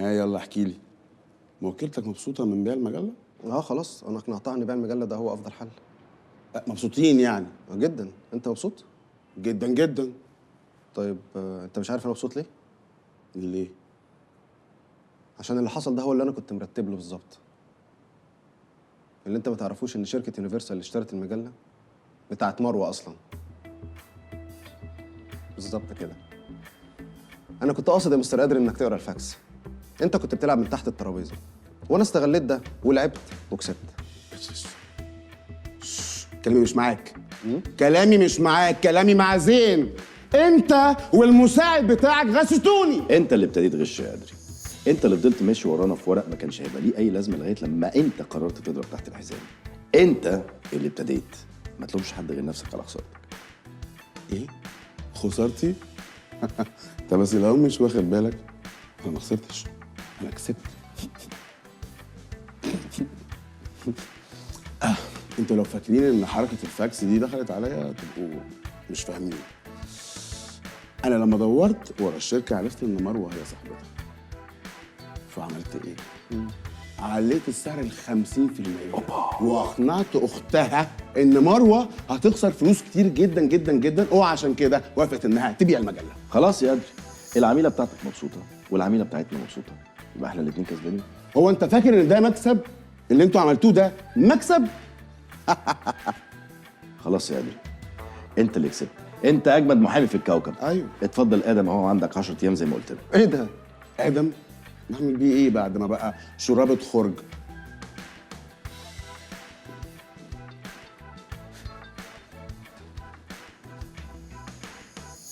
ها يلا احكي لي، موكلتك مبسوطة من بيع المجلة؟ اه خلاص، انا اقنعتها ان بيع المجلة ده هو افضل حل. مبسوطين يعني؟ جدا. انت مبسوط؟ جدا جدا. طيب انت مش عارف انا مبسوط ليه؟ ليه؟ عشان اللي حصل ده هو اللي انا كنت مرتب له بالظبط. اللي انت ما تعرفوش ان شركة يونيفرسال اللي اشترت المجلة بتاعت مروه اصلا. بالظبط كده. انا كنت قاصد يا مستر قادر انك تقرا الفاكس. انت كنت بتلعب من تحت الترابيزة، وانا استغليت ده ولعبت وكسبت. كلامي مش معاك. كلامي مش معاك، كلامي مع زين. انت والمساعد بتاعك غششتوني. انت اللي ابتديت غش يا قدري. انت اللي فضلت ماشي ورانا في ورق ما كانش هيبقى ليه اي لازمه لغاية لما انت قررت تضرب تحت الحزام. انت اللي ابتديت، ما تلومش حد غير نفسك على خسارتك. ايه؟ خسارتي؟ طب بس لو مش واخد بالك انا ما خسرتش، انا كسبت. انتوا لو فاكرين ان حركة الفاكس دي دخلت عليا تبقوا مش فاهمين. انا لما دورت ورا الشركة عرفت ان مروه هي صاحبتها. فعملت ايه؟ عليت السعر ل 50% واقنعت اختها ان مروه هتخسر فلوس كتير جدا جدا جدا، وعشان كده وافقت انها تبيع المجلة. خلاص يا قدري، العميله بتاعتك مبسوطة والعميله بتاعتنا مبسوطة، يبقى احنا الاثنين كسبانين. هو انت فاكر ان ده مكسب؟ اللي انتوا عملتوه ده مكسب؟ خلاص يا قدري، انت اللي كسبت، انت اجمد محامي في الكوكب. ايوه. اتفضل ادم اهو، عندك 10 ايام زي ما قلت لك. ايه ده؟ ادم نعمل بيه ايه بعد ما بقى شرابة خرج؟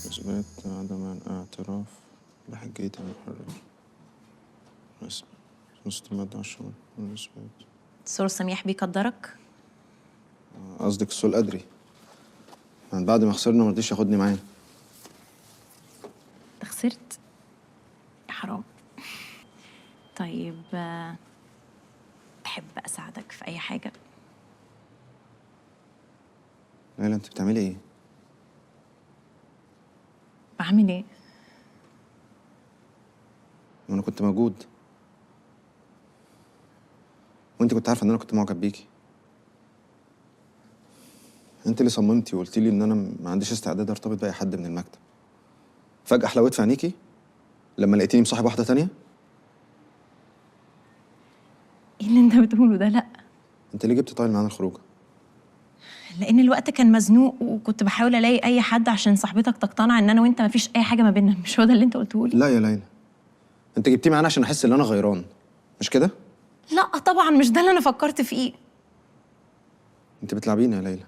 إثبات عدم الاعتراف بحجية المحرر. مستمد 10 من الإثبات. سور سميح بيقدرك؟ قصدك السول قدري. من بعد ما خسرنا ما رضيش ياخدني معاه. انت خسرت؟ يا حرام. طيب تحب اساعدك في اي حاجة؟ ليلى انت بتعملي ايه؟ بعمل ايه؟ ما انا كنت موجود، وانت كنت عارفه ان انا كنت معجب بيكي. انت اللي صممتي وقلتي لي ان انا ما عنديش استعداد ارتبط باي حد من المكتب. فجأة حلوت في عينيكي لما لقيتيني مصاحب واحدة تانية؟ ايه اللي انت بتقوله ده؟ لا. انت ليه جبت طايل معانا الخروجه؟ لان الوقت كان مزنوق وكنت بحاول الاقي اي حد عشان صاحبتك تقتنع ان انا وانت مفيش اي حاجة ما بيننا. مش هو ده اللي انت قلته لي؟ لا يا ليلى، انت جبتيه معانا عشان احس ان انا غيران، مش كده؟ لا طبعا مش ده اللي انا فكرت فيه. انت بتلعبيني يا ليلى.